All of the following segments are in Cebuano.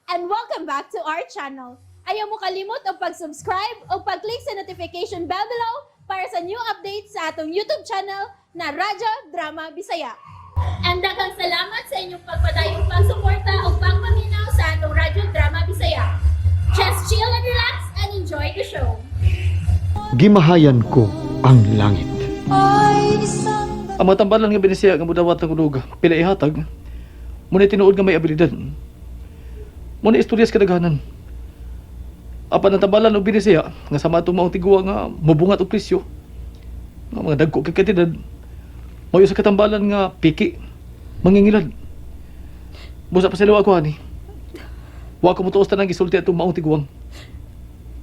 And welcome back to our channel. Ayaw mo kalimot og pag-subscribe o pag-click sa notification bell below para sa new updates sa atong YouTube channel na Radyo Drama Bisaya. And daghang salamat sa inyong pagpadayong pagsuporta o pagpaminaw sa atong Radyo Drama Bisaya. Just chill and relax and enjoy the show. Gimahayan ko ang langit. Ang mga tambalan nga binisaya nga mudawat ng kulog, pila ihatag, muna tinuod nga may abilidad. Muna istorya sa kadaghanan. Apan ang tambalan og binisaya nga sama atong maong tiguwa nga mubungat og presyo, nga mga dagko kay kantidad, mao sa katambalan nga piki, mangingilad. Busa pa sila ako ani. Wa ko motuos tanang gisulti atong maong tiguang.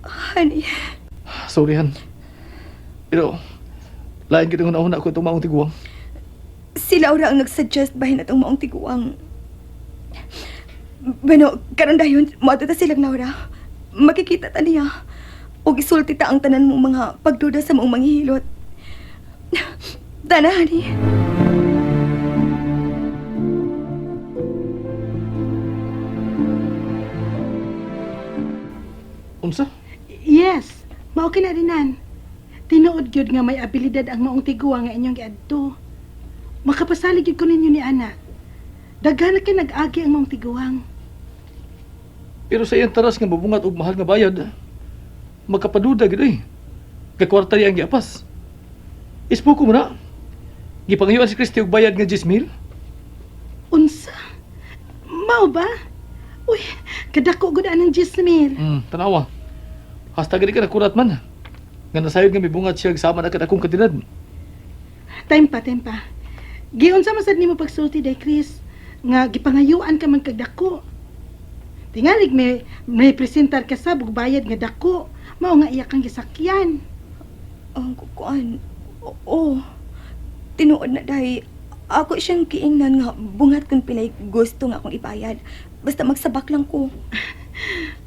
Honey, Sorry han. Pero lain gid ang una ko itong maong tiguang. Si Laura ang nagsuggest bahin atong maong tiguang. Bueno, karon dayon, moadto ta silang Laura. Makikita ta niya. Og isulti ta ang tanan mong mga pagduda sa maong manghihilot. Tana, honey. Unsa? Yes, mao kina rinan. Tinuod gyud nga may abilidad ang maong tiguang nga inyong giadto. Makapasalig gyud ko ninyo ni ana. Daghan na kay nag-agi ang maong tiguang. Pero sa iyang taras nga mabungat og mahal nga bayad, magkapaduda gid oy. Kakwarta niya ang giapas. Ispuko mo na. Gipangayuan si Christy og bayad nga 10,000. Unsa? Mao ba? Uy, kadako gud anang 10,000. Tanawa. Hasta gani ka nakurat man. Nga nasayod nga mibungat siya sama na kad akong kantidad. Time pa, time pa. Giunsa man sad nimo pagsulti day Chris nga gipangayuan ka man kag dako. Tingalig may presentar ka sa og bayad nga dako. Mao nga iya kang gisakyan. Ang kukuan. Oo. Tinuod na dahi. Ako siyang giingnan nga bungat kung pilay gusto nga akong ibayad. Basta magsabak lang ko.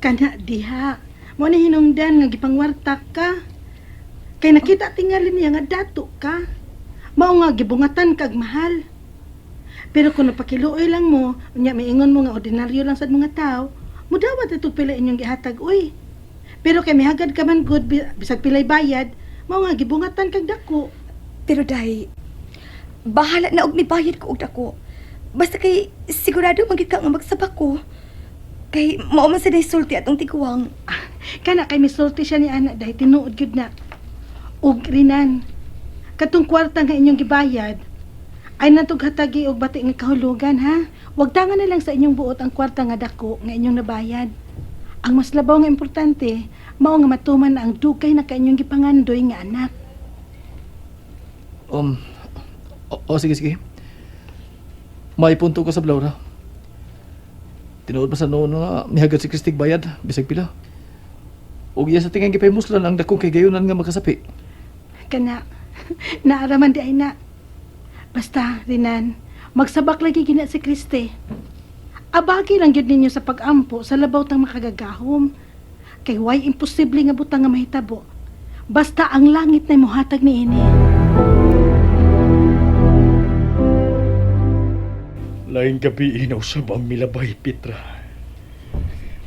Kana diha. Mo ni hinungdan nga gipangwarta ka. Kay nakita tingali niya nga dato ka. Mao nga gibungatan kag mahal. Pero kung napakiluoy lang mo, unya miingon mo nga ordinaryo lang sad mga tao, mudawat itong pila inyong gihatag uy. Pero kay mihagad ka man good bisag pilay bayad, mao nga gibungatan kag dako. Pero dahi, bahala na og mibayad ko og dako. Basta kay sigurado man gid ka nga magsabak ko. Kay mao man sa day sulti atong tiguang. Kana kay misulti siya ni ana dahil tinuod gyud na. Og rinan, katong kwarta nga inyong gibayad, ay natog hatagi og bati nga kahulugan ha. Wag tanga na lang sa inyong buot ang kwarta nga dako nga inyong nabayad. Ang mas labaw nga importante, mao nga matuman na ang dugay na ka inyong gipangandoy nga anak. O, sige, sige. May punto ko sa Laura. Tinuod pa sa noon nga mihagad si Christy bayad, bisag pila. Og iya sa tingang gipahimuslan ang dakong kay gayunan nga makasapi. Kana, naaraman di ay na. Basta, Rinan, magsabak lagi gina si Kriste. Abagi lang gyud ninyo sa pag-ampo sa labaw tang makagagahom. Kay way imposible nga butang nga mahitabo. Basta ang langit na muhatag niini. Laing gabi inaw sab ang milabay, Petra.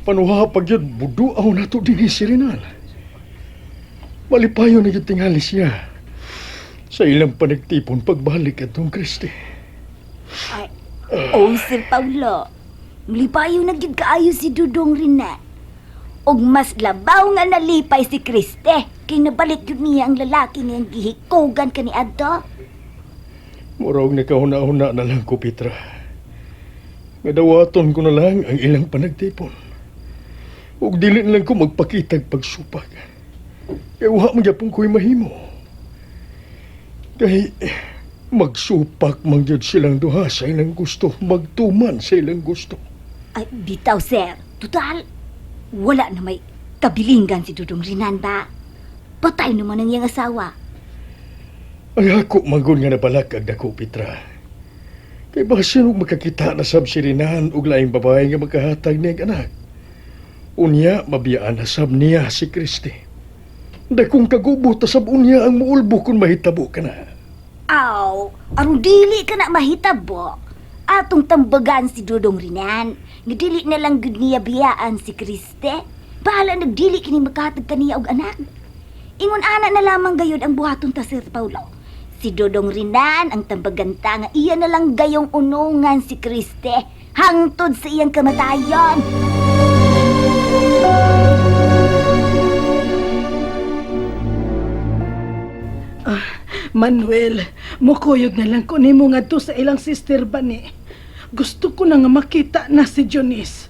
Panuha pag yun, buduaw na to din si Rinal. Malipayo na yun tingali siya. Sa ilang panagtipon pagbalik atong Kristi. Ay, oh, Sir Paulo. Malipayo na gyud kaayo si Dudong Rina. Og mas labaw nga nalipay si Kriste kay nabalik gyud niya ang lalaki niyang gihikugan kaniadto. Murag nakahuna-huna na lang ko, Petra. Nga dawaton ko na lang ang ilang panagtipon. Ug dili na lang ko magpakitag pagsupag. Kay wa man gyapon ko'y mahimo. Kay magsupak man gyud silang duha sa ilang gusto, magtuman sa ilang gusto. Ay, bitaw, sir. Total, wala na may kabilinggan si Dudong Rinan ba? Patay naman ang iyang asawa. Ay, ako manggol nga nabalak ag dako, Petra. Kay basin og makakita na sab si Rinan og laing babae nga makahatag niyang anak. Unya, mabiyaan na sab niya si Kristi. Dakong kagubo ta sab unya ang muulbo kung mahitabo ka na. Aw, aron dili ka na mahitabo. Atong tambagan si Dudong Rinan. Nga dili na lang gud niya biyaan si Kriste. Bahala nagdili kini makahatag kaniya og anak. Ingon ana na lamang gayud ang buhaton ta, Sir Paulo. Si Dodong Rinan ang tambaganta nga iya na lang gayong unungan si Kriste hangtod sa iyang kamatayon. Manuel, mukuyog na lang ko nimo ngadto sa ilang sister bani. Gusto ko na nga makita na si Junice.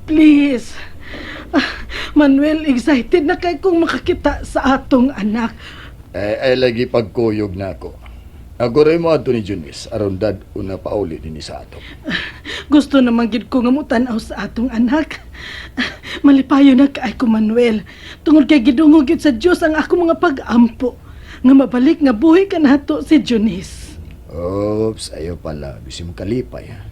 Please. Ah, Manuel, excited na kay kong makakita sa atong anak. Ay, ay lagi pagkuyog na ako. Agoray mo adto ni Junice aron dad una pauli dinhi sa ato. Gusto naman gid ko nga mutan-aw sa atong anak. Malipayo na kay ko, Manuel. Tungod kay gidungog gyud sa Dios ang ako mga pag-ampo nga mabalik nga buhi kanato si Junice. Oops, ayo pala. Bisi mo kalipay ha.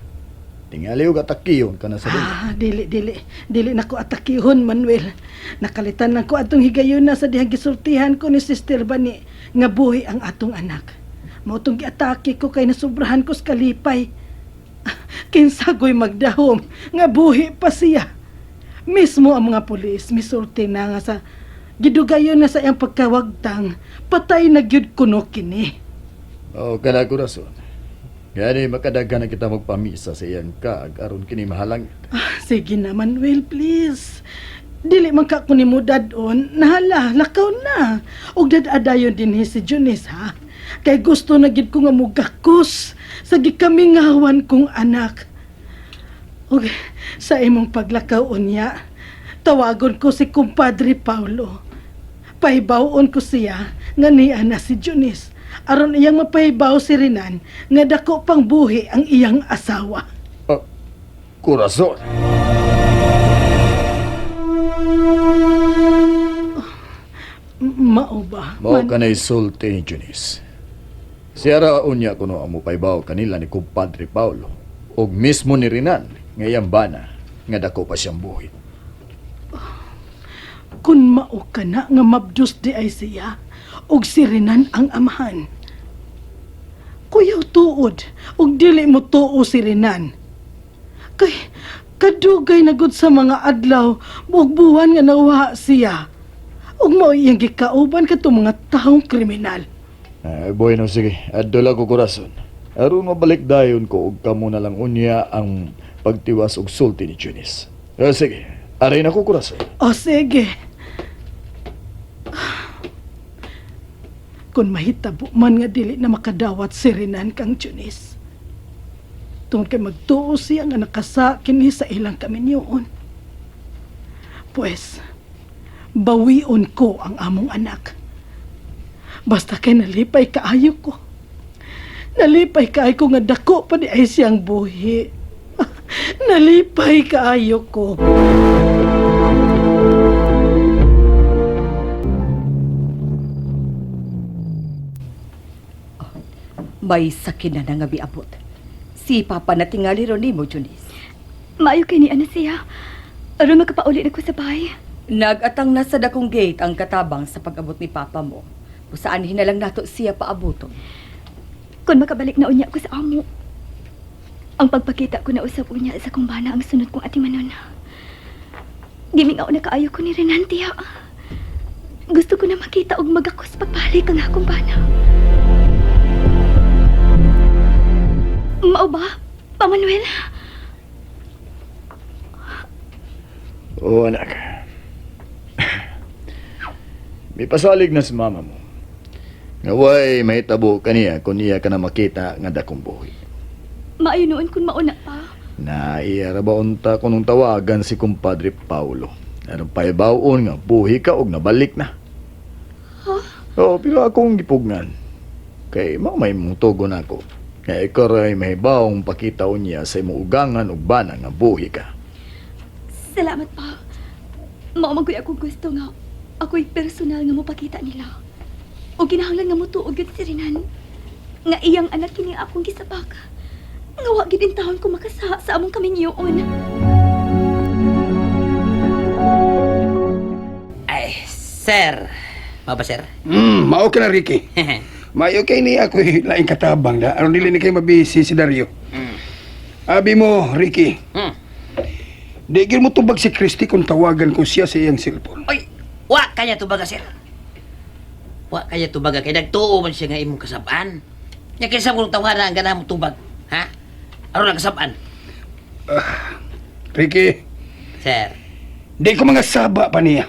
Tingali og atakiyon ka na sa dili. Ah, dili, dili. Dili na ko atakihon, Manuel. Nakalitan lang ko atong higayon na sa dihang gisultihan ko ni Sister Bani nga buhi ang atong anak. Mao tong giatake ko kay nasubrahan ko sa kalipay. Ah, kinsa ko'y magdahom nga buhi pa siya. Mismo ang mga pulis misulti na nga sa gidugayon na sa iyang pagkawagtang, patay na gyud kuno kini. Oo, kana kurason. Gani makadaghan na kita magpamisa sa iyang kaag aron kini mahalangit. Ah, sige na, Manuel, please. Dili man ka ko nimo dad-on, nahala, lakaw na. Og dad-adayon dinhi si Junice, ha? Kay gusto na gid ko nga mugakos sa gikamingawan kong anak. Og sa imong paglakaw unya, tawagon ko si kumpadre Paulo. Pahibawon ko siya nga niya na si Junice. Aron iyang mapahibaw si Renan nga dako pang buhi ang iyang asawa. Ah, kurason. Mao ba? Mao kanay sulti ni Junice. Siya ra unya kuno ang mupaybaw kanila ni kumpadre Paulo ug mismo ni Renan nga iyang bana nga dako pa siyang buhi. Kun mao ka na nga mabdus di ay siya ug si Renan ang amahan. Kuyaw tuod ug dili mo tuo si Renan. Kay kadugay na gud sa mga adlaw ug buwan nga nawa siya. Ug mao iyang gikauban kadtong mga taong kriminal. Ay, boy, no, sige. Adto lang ko kurason. Aron mabalik dayon ko ug kamo na lang unya ang pagtiwas og sulti ni Junice. Eh, sige. Aray na ko kurason. O sige. Kung mahitabo man nga dili na makadawat si Renan kang Junice. Tungod kay magtuo siya nga nakasa kini sa ilang kaminyoon. Pues, bawion ko ang among anak. Basta kay nalipay kaayo ko. Nalipay kaayo ko nga dako pa di ay siyang buhi. Nalipay kaayo ko. May sakit na nga biabot. Si Papa na tingali ron nimo, Junice. Maayo kay ni ana siya. Aron makapauli na ko sa bahay. Nagatang na sa dakong gate ang katabang sa pag-abot ni Papa mo. Kung saan hinalang nato siya paaboton. Kung makabalik na unya ko sa amo. Ang pagpakita ko na usab unya sa kong bana ang sunod kong atimanon. Gimingaw na kaayo ko ni Renan, tiya. Gusto ko na makita og magakos pagbalik ang akong bana. Mao ba, Pa Manuel? Oo, anak. May pasalig na si mama mo. Nga way mahitabo kaniya kung iya ka na makita nga dakong buhi. Maayo noon kung mauna pa. Na iya ra ba unta kunong tawagan si kumpadre Paulo. Aron pahibaw-on nga buhi ka og nabalik na. Oo, pero akong gipugnan. Kay mao may mong tugon ako. Nga ikaw ray mahibawong pakita unya sa imong ugangan ug bana nga buhi ka. Salamat pa. Mao man ko'y akong gusto nga ako'y personal nga mopakita nila. O kinahanglan nga motuo gyud si Renan. Nga iyang anak kini akong gisabak. Nga wa gid intawon ko makasa sa among kamingyoon. Ay, sir. Mao ba, sir? Mao ka na, Ricky. Mayo kay ni ako laing katabang da. Aron dili ni kay mabisi si Dario. Abi mo, Ricky. Di gyud mo tubag si Christy kung tawagan ko siya sa iyang cellphone. Oy, wa kanya tubaga, sir. Wa kanya tubaga kay nagtuo man siya nga imong kasabaan. Nya kinsa mo tawanan ang ganahan mo tubag, ha? Aron ang kasabaan. Ricky, Sir. di ko mga saba pa niya.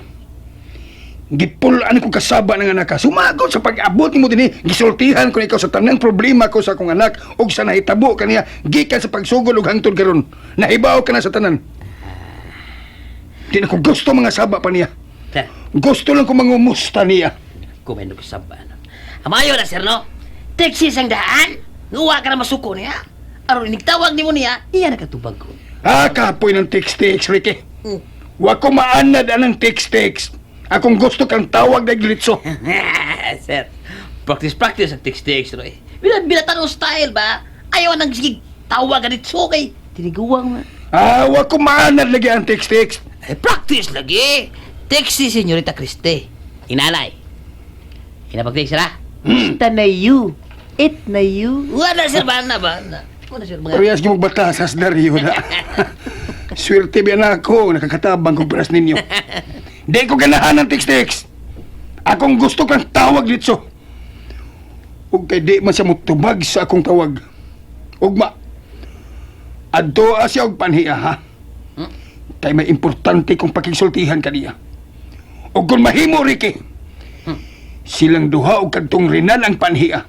Gipulaan ko kasaba ng anak ka. Sumagod sa pag-abot nimo dinhi, gisultihan ko na ikaw sa tanang problema ko sa akong anak ug sa nahitabo kaniya gikan sa pagsugol ug hangtod karon. Nahibaw ka na sa tanan. Di na ko gusto mga saba pa niya. Sir. Gusto lang ko mangumusta niya. Kumendo kasabaan. Amayo na, sir, no? Taxi sang daan. Nguwa ka na masuko niya. Aron inigtawag nimo niya, iya nakatubag ko. Ah, kapoy ng text-text, Ricky. Wa ko maanad anang text-text. Akong gusto kang tawag na glitso. Sir, practice practice ang text-text, Roy. Bila bila tanong style ba? Ayaw nang sige tawag ganit so kay tiniguang man. Ah, wa ko maanad lagi ang text-text. Eh, practice lagi. Text si Senyorita Criste. Inalay. Inapag-text sila. Ista na you. It na you. Wala sir, ba na ba? Na. Wala sir, mga... Parehas yung magbatasas na Rio na. Swerte ba na ako, nakakatabang kong paras ninyo. Di ko ganahan ng text-text. Akong gusto kang tawag litso. Ug kay di man siya mutubag sa akong tawag. Ugma. Adtoa siya og panhiya, ha? Kay may importante kong pakigsultihan kaniya. Ug kung mahimo, Ricky, silang duha og kadtong rinan ang panhiya.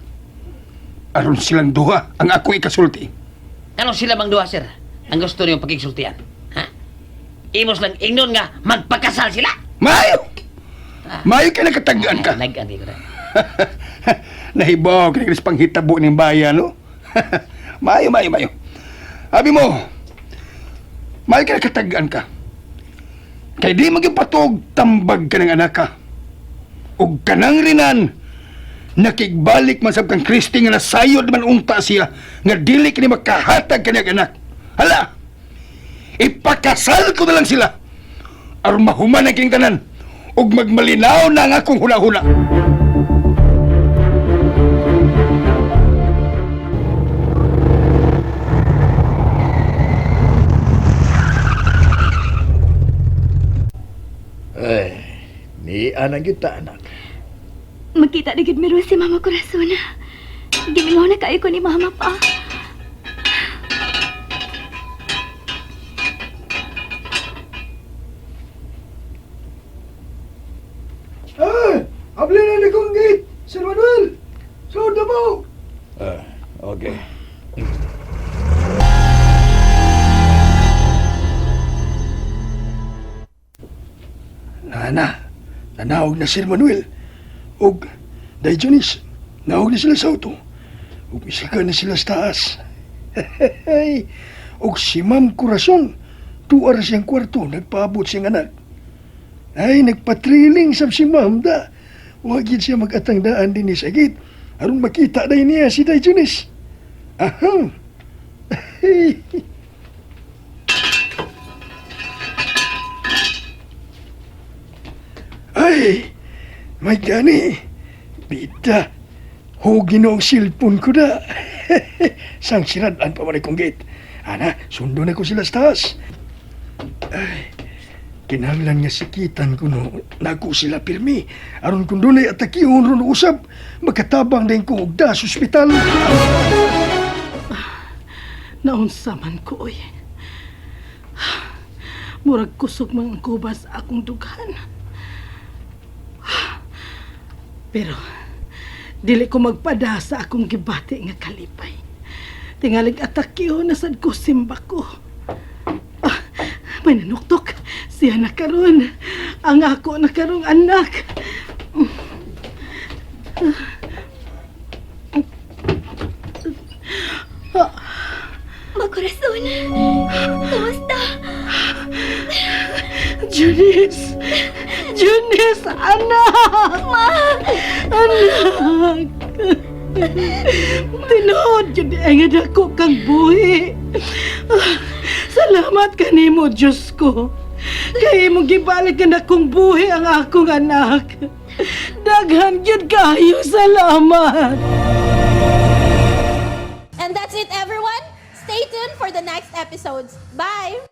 Aron silang duha ang ako ikasulti. Ano sila bang duha, sir? Ang gusto niyong pagigsultihan? Ha? Imos lang ingnon nga magpakasal sila. Mayo! Mayo kay nakatagaan ka. Nag-ani ko na. Nahibaw kay sa panghitabo ning bayan, no? Mayo, mayo, mayo. Abi mo, mayo kay nakatagaan ka. Kay di magipatog tambag ka ng anak ka. Ug kanang rinan, nakigbalik man sab kang Kristi nga nasayod man unta siya nga dili kini makahatag kaniyang anak. Hala! Ipakasal ko na lang sila aron mahuman ang kining tanan ug magmalinaw na ang akong huna-huna. Ay, ni anang kita anak. Magkita na gid meron si Mama Corazon. Gimingaw na kaayo ko ni Mama pa. Ay, abli na ni kong gate, Sir Manuel. Sir mo. Ah, okay. Nana, nanawag na Sir Manuel. Og, Day Jonis, naog na sila sa auto. Og misaka na sila sa taas. Hey, og si Ma'am Corazon, tuar siyang kwarto, nagpaabot siyang anak. Ay, nagpatriling sab si Ma'am da. Huwag yun siya magatangdaan din ni sa gate. Aron makita na niya si Day Junis. Aham. Ay, may gani. Bida. Hugi no ang silpon ko da. Sang siradan pa man akong gate. Ana, sundo na ko sila sa taas. Ay, kinahanglan nga sikitan ko no, nako sila pirmi. Aron kung dunay atakihon ron usab, makatabang din ko og da sa ospital. Naunsa man ko, oy. Murag kusog man ang kubas akong dughan. Pero dili ko magpada sa akong gibati nga kalipay. Tingalig atakyo na sad ko simba ko. Ah, may nanuktok. Siya na karon. Ang ako na karong anak. Ma Corazon, kumusta? Janice! Janice, anak! Ma! Anak! Tinuod yun ay nga dako kang buhi. Ah, salamat kanimo, Diyos ko. Kay imong gibalik na akong buhi ang akong anak. Daghan gyud kaayo salamat. And that's it, everyone. Stay tuned for for the next episodes. Bye!